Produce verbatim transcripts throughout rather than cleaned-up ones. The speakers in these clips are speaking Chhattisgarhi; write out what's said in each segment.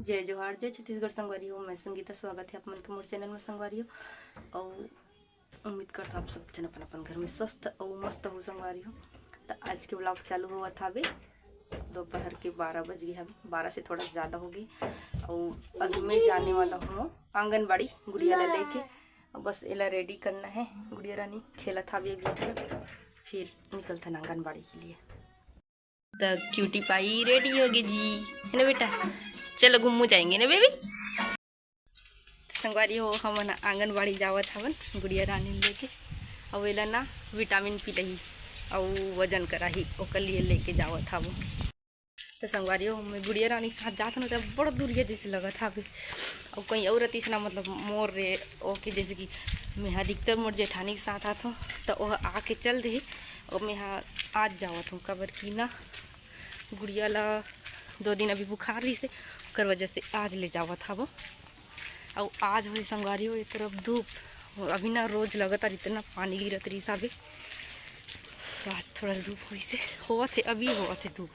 जय जोहार, जय छत्तीसगढ़ संगवारी हो। मैं संगीता, स्वागत है आप मन के मोर चैनल में संगवारी हो। अउ उम्मीद करता आप सब जन अपन अपन घर में स्वस्थ अउ मस्त हो संगवारी हो। तो आज के ब्लॉग चालू होवत हावे दोपहर के बारह बज गए हवे, बारह से थोड़ा ज़्यादा हो गई। अउ अभी मैं जाने वाला हूँ आंगनबाड़ी गुड़िया ला लेके। अब बस एला रेडी करना है, गुड़िया रानी खेलत हावे अभी, फिर निकलथन आंगनबाड़ी के लिए। त क्यूटी पाई रेडी होगे जी, है ना बेटा? चलो घूमू जाएंगे ना बेबी। संगवारी हो, हमन आंगनबाड़ी जावत हवन गुड़िया रानी लेके। अउ एला ना विटामिन पिलही अउ वजन कराही, ओकर लिए लेके जावत हवो। त संगवारी हो, मैं गुड़िया रानी के साथ जात हन, त बड़ दूरिया जैसे लगत हवे। अउ कहीं और रतीस ना, मतलब मोर रे ओके, जैसे कि मैं अधिकतर मोर जेठानी के साथ आत हूँ, त ओह आके चल देही। अउ मैं हा आज जावत हूँ, काबर कि ना गुड़िया ला दो दिन अभी बुखार रहिस हे, ओकर वजह से आज ले जावत हवो। अउ आज होए संगवारी हो, ए तरफ धूप, अभी ना रोज लगातार इतना पानी गिरत रहिस हवे, आज थोड़ा सा धूप होइस हे, होवत हे, अभी होवत हे धूप।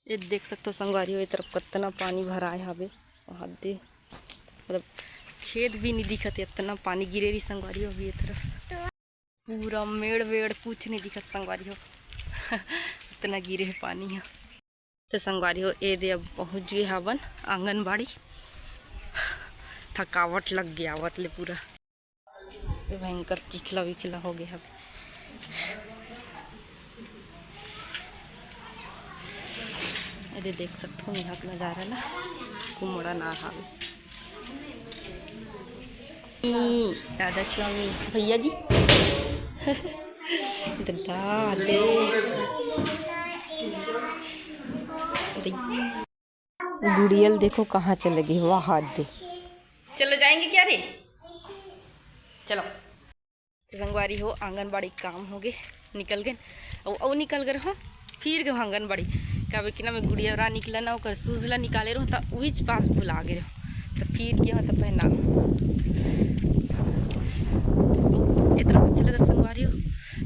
ये देख सकते हो संगवारी हो, ए तरफ कितना पानी भराए हवे, वहाँ दे, मतलब खेत भी नहीं दिखत हे, इतना पानी गिरे रही संगवारी हो। अभी ए तरफ पूरा मेड़ वेड़ कुछ नहीं दिखत संगवारी हो। इतना गिरे हे पानी ह। तो संगवारी हो, ए दे अब पहुँच गए हवन आंगनबाड़ी। थकावट लग गया आवत ले पूरा। ये भयंकर चिखला विखला हो गया हवे। ये दे देख सकते हो यहाँ का नज़ारा ना, कुमड़ा ना हावे। राधा स्वामी भैया जी। दादा दे। गुड़ियल देखो कहाँ चले गई, वाह हाथ दे। चलो जाएंगे क्या रे? चलो। तो संगवारी हो, आंगनबाड़ी काम हो गए, निकल गए। अउ, अउ निकल गए हो, फिर गए आंगनबाड़ी। काबर कि ना मैं गुड़िया रा निकला ना, ओकर शूज ला निकाले रहो, त उहीच पास भुला गए रहो, त फिर के हो, त पहना। अउ, ए तरफ अच्छा लगा संगवारी हो,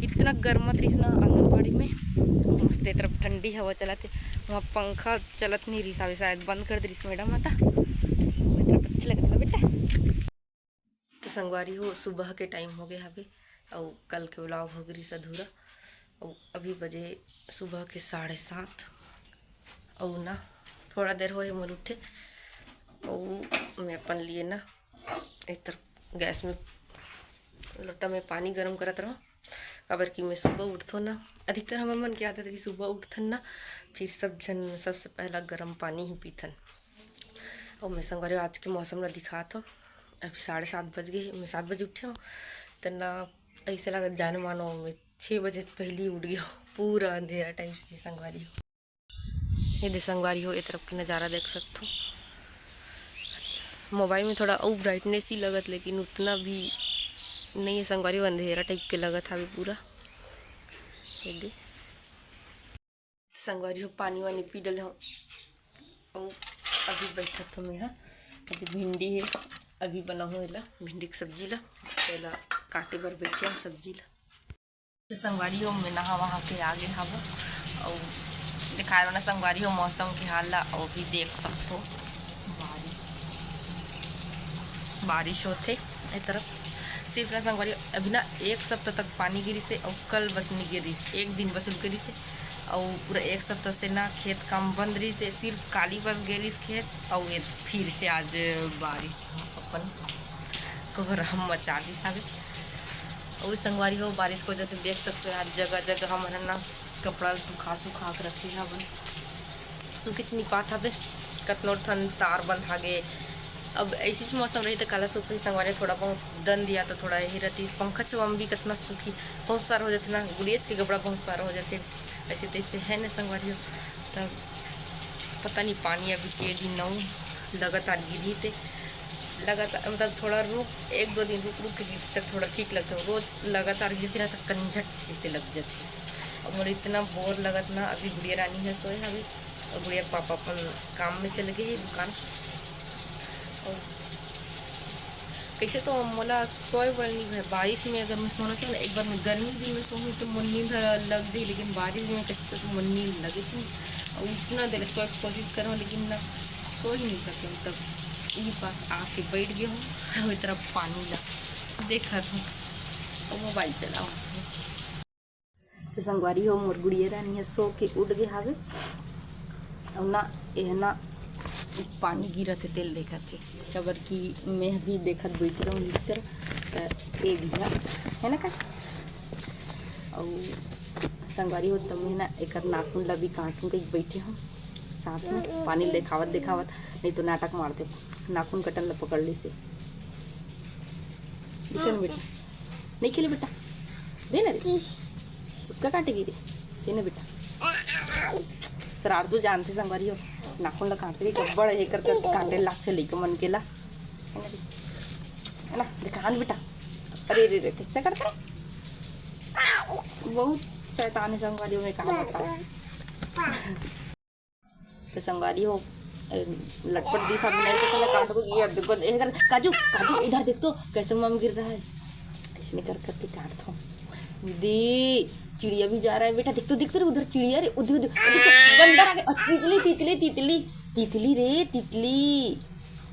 इतना गर्मत रहिस ना आंगनबाड़ी में, मस्त ए तरफ ठंडी हवा चलत हे। वहाँ पंखा चलत नहीं रहिस हवे, शायद बंद कर दे रहिस मैडम आता। ए तरफ अच्छा लगत ना बेटा। तो संगवारी हो, सुबह के टाइम हो गए हवे, अउ कल के व्लॉग हो गए रहिस अधूरा। अउ अभी बजे सुबह के साढ़े सात, अउ ना थोड़ा देर होए मोर उठे, अउ मैं अपन लिए ना ए तरफ गैस में लोटा में पानी गरम करत रहो, काबर कि मैं सुबह उठथों ना, अधिकतर हमर मन के आदत है कि सुबह उठथन ना, फिर सब झन सबसे पहला गरम पानी ही पीथन। अउ मैं संगवारी हो, आज के मौसम ला दिखात हो, अभी साढ़े सात बज गए, मैं सात बजे उठे हो, त ना ऐसे लगत जाने मानो मैं छः बजे से पहले ही उठ गया हो, पूरा अंधेरा टाइप से संगवारी हो। ये दे संगवारी हो, ए तरफ के नज़ारा देख सकथो। मोबाइल में थोड़ा अउ ब्राइटनेस ही लगत, लेकिन उतना भी नहीं है संगवारी हो, अंधेरा टाइप के लगत हवे पूरा। ये दे संगवारी हो, पानी वानी पी डले हो, अउ अभी बैठत हो मैं हा। अभी भिंडी है, अभी बनाहूँ एला, भिंडी के सब्जी ला, एला काटे बर बैठे हो सब्जी ला। तो संगवारी हो, मैं नहा वहा के आगे हवो, अउ दिखाए रहो ना संगवारी हो मौसम के हाल ला, अउ भी देख सकथो बारिश, बारिश होथे ए तरफ। सिर्फ ना संगवारी हो, अभी ना एक सप्ताह तक पानी गिरिस हे, अउ कल बस नहीं गिरिस, एक दिन बस रुके रहिस हे, अउ पूरा एक सप्ताह से ना खेत काम बंद रहिस हे, सिर्फ काली बस गे रहिस खेत, अउ ये फिर से आज बारिश अपन कोहराम मचा दिस हवे। अउ संगवारी हो, बारिश के वजह से देख सकते हो, आज जगह जगह हमन ना कपड़ा सुखा सुखा के रखे हवन, सुखिच नहीं पात हवे, कतनो ठन तार बंधा गे। अब ऐसीच मौसम रही तो काला सूखी संगवारी, थोड़ा बहुत दन दिया तो थोड़ा यही रहती। पंखा छवा में भी कितना सूखी, बहुत सारा हो जाते ना, गुड़ियच के कपड़ा बहुत सारा हो जाते, ऐसे तैसे है ना संगवारी हो। तब पता नहीं पानी अभी के दिन नौ लगातार गिरी थे, लगातार मतलब थोड़ा रुक, एक दो दिन रुक रुक के गिरते तब थोड़ा ठीक लगता है। रोज लगातार गिरते रहता, कंझट जैसे लग जाते। अब मोर इतना बोर लगत ना, अभी गुड़िया रानी है सोए हवे, और गुड़िया पापा अपन काम में चले गए हैं दुकान। और कैसे तो मोला सोए बर नहीं है, बारिश में अगर मैं सोना चाहूँ ना, एक बार मैं गर्मी के दिन में सोऊँ तो मोर नींद लग जाए, लेकिन बारिश में कैसे तो मोर नींद लगे थी। और इतना देर सोए के कोशिश करूँ, लेकिन ना सो ही नहीं सके, मतलब यही पास आके बैठ गए हो, वो तरफ पानी ला देखत हो, वो मोबाइल चलाओ। तो संगवारी हो, मोर गुड़िया रानी ह सो के उठ गे हावे। अउ ना, एह ना पानी गिरत हे, तेल देखत हे, काबर कि मैं भी देखत बैठी रहूँ, नीच कर, त ए भी ह, है ना काश? अउ संगवारी हो, त मैं ना एकर नाखून ला भी काटूँ कहि बैठे हूँ साथ में, पानी ल देखावत देखावत, नहीं तो नाटक मार दे। नाखून कटन ला पकड़ ली से। देखे ना बेटा, नहीं खेले बेटा, दे ना रे। उसका काटेगी रे, दे ना बेटा। शरारतू जानथे संगवारी हो, नाखून ला काटथे, बड़ हे कर कर काटे लागथे लइका मन के ला। है ना रे? है ना? देखा ना बेटा, अरे रे रे, कैसे करता है? बहुत शैतान है संगवारी हो, मैं कहा बताऊँ। तो संगवारी हो, ए, लटपट दी सब नहीं तो पहले काट को ये देखो, ए, कर, काजू, काजू, इधर देख तो, कैसे मम गिर रहा है। इसने कर करके काट दो। दे, चिड़िया भी जा रहा है बेटा, देख तो, देख तो रे, उधर चिड़िया रे, उधर, उधर, उधर तो बंदर आ गया। अ, तितली, तितली, तितली, तितली रे, तितली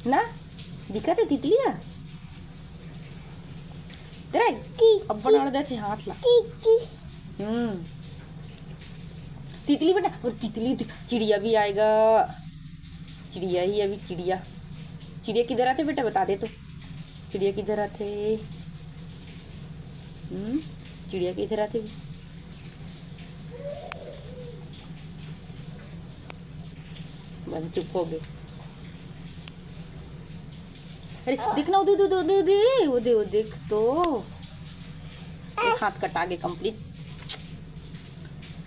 ना, दिखत हे तितली ह? तेरा अब्बड़ अड़ देथे हाथ ला। हम्म। तितली बेटा, वो तितली, चिड़िया भी आएगा। चिड़िया ही अभी, चिड़िया। चिड़िया किधर आथे बेटा, बता दे तो। चिड़िया किधर आथे? हम्म, चिड़िया किधर आथे? बस चुप हो गए। अरे देख ना, ओ दे, ओ दे, ओ दे, ओ दे, ओ दे, ओ देख तो। एक हाथ कटा गए complete।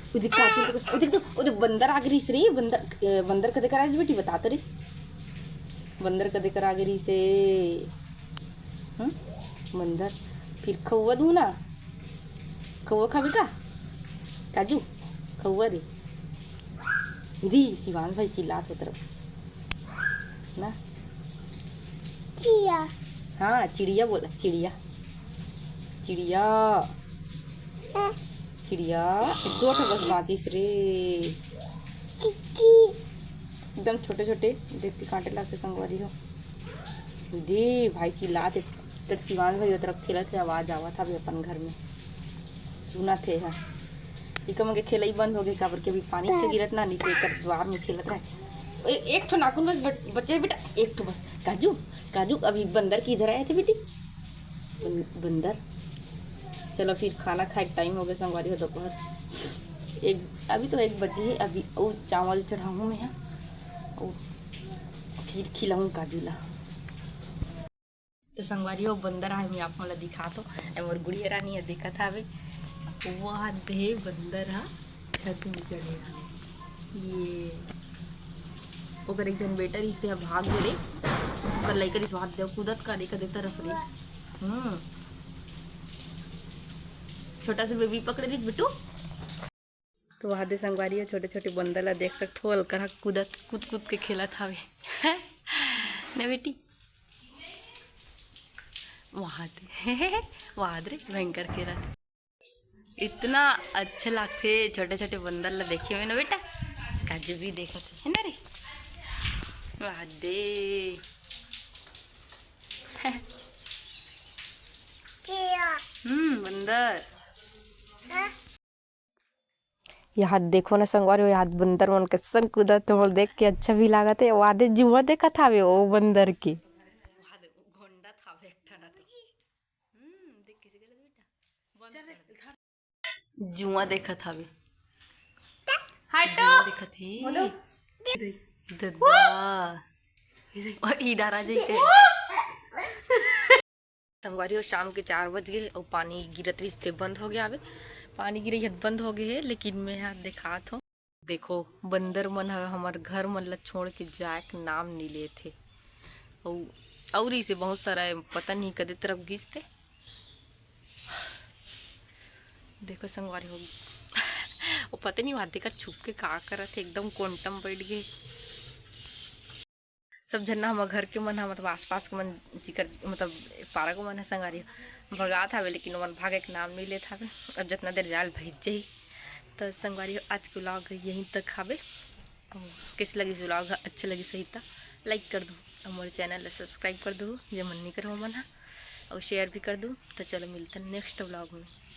ओ देख, काटू तो, ओ देख तो, ओ देख, बंदर आ गए रे। बंदर, ए, बंदर कदे कर आइस बेटी, बता तो रे। बंदर कदे कर आ गए रे। हम्म, बंदर। फिर खउआ दूँ ना, खउआ खाबे का? काजू, खउआ रे। री, शिवान भाई चिल्लात हो तरफ ना। चिड़िया। हाँ, चिड़िया बोला, चिड़िया। चिड़िया। हाँ। चिड़िया। दो ठो बस बाँचिस रे। चिक्की। एकदम छोटे छोटे, देख के काटे लागथे संगवारी हो। दे भाई चिल्लात हे, तेरे शिवान भाई ओ तरफ खेलत हे, आवाज आवत हवे अपन घर में, सुनत हे हा। इका मन के खेलई बंद हो गए, काबर के अभी पानी से गिरत ना, नीचे एकर द्वार में खेलत है। ए-, एक ठो नाखून बस बच-, बचे हे बेटा, एक ठो बस। काजू, काजू, अभी बंदर के इधर आए थे बेटी, बन-, बंदर। चलो फिर खाना खाए के टाइम हो गया संगवारी हो, दोपहर एक, अभी तो एक बजे है, अभी वो चावल चढ़ाऊँ मैं यहाँ, वो फिर खिलाऊँ काजू ला। तो संगवारी हो, बंदर आहे, मैं आप मन ला दिखात हो। ए मोर गुड़िया रानी ह, देखत हावे, वाह दे बंदर ह छत में चढ़े हावे। ये ओकर एक जन बेटा रिहिस, तेहा भाग गे रे, ओकर लइका रिहिस, वाह दे कूदत का रे, कदे तरफ रे। हम्म, छोटा सा बेबी पकड़े रिहिस बिट्टू। तो वहाँ दे संगवारी हो, छोटे छोटे बंदर ला देख सकथो, अलकर हा कूदत, कूद कूद के खेलत हावे। ना बेटी, वहाँ दे, वहाँ दे रे, भयंकर खेलत। इतना अच्छा लागथे छोटे छोटे बंदर ला देखे में ना बेटा। काजू भी देखत हे ना रे, वहाँ दे। हम्म, बंदर। यहाँ देखो ना संगवारी हो, यहाँ बंदर मन कइसन कूदत हे, मोला देख के अच्छा भी लागत हे। वादे जुआ देखत हावे ओ बंदर के। जुआ देखत हावे। हटो। जुआ देखत हे। दद्दा। ओ, ई डरा जाई के। संगवारी हो, शाम के चार बज गे अउ पानी गिरत रिहिस ते बंद हो गे हावे। पानी गिरई ह बंद हो गे हे, लेकिन मैं हा देखात हों। देखो, बंदर मन ह हमर घर मन ला छोड़ के जाए के नाम नी लेत हे। अउ, अउ रिहिसे बहुत सारा, पता नहीं कदे तरफ गिस ते। देखो संगवारी हो, वो पता नहीं वहाँ देखा छुप के का करत हे, एकदम कोंटम बैठ गे। सब झन ना हमर घर के मन ह, मतलब आसपास के मन जिकर, मतलब पारा के मन ह संगवारी हो, भगात हावे, लेकिन ओमन भागे के नाम नहीं लेत हावे। अब जितना देर जाल भीज जाही। तो संगवारी हो, आज के vlog यहीं तक हावे। अउ कइसे लगिस vlog ह? अच्छा लगिस होही त Like कर दू, अउ मोर channel ला subscribe कर दू, जे मन नहीं करो मन हा, अउ share भी कर दू। तो चलो, मिलते हैं next vlog में।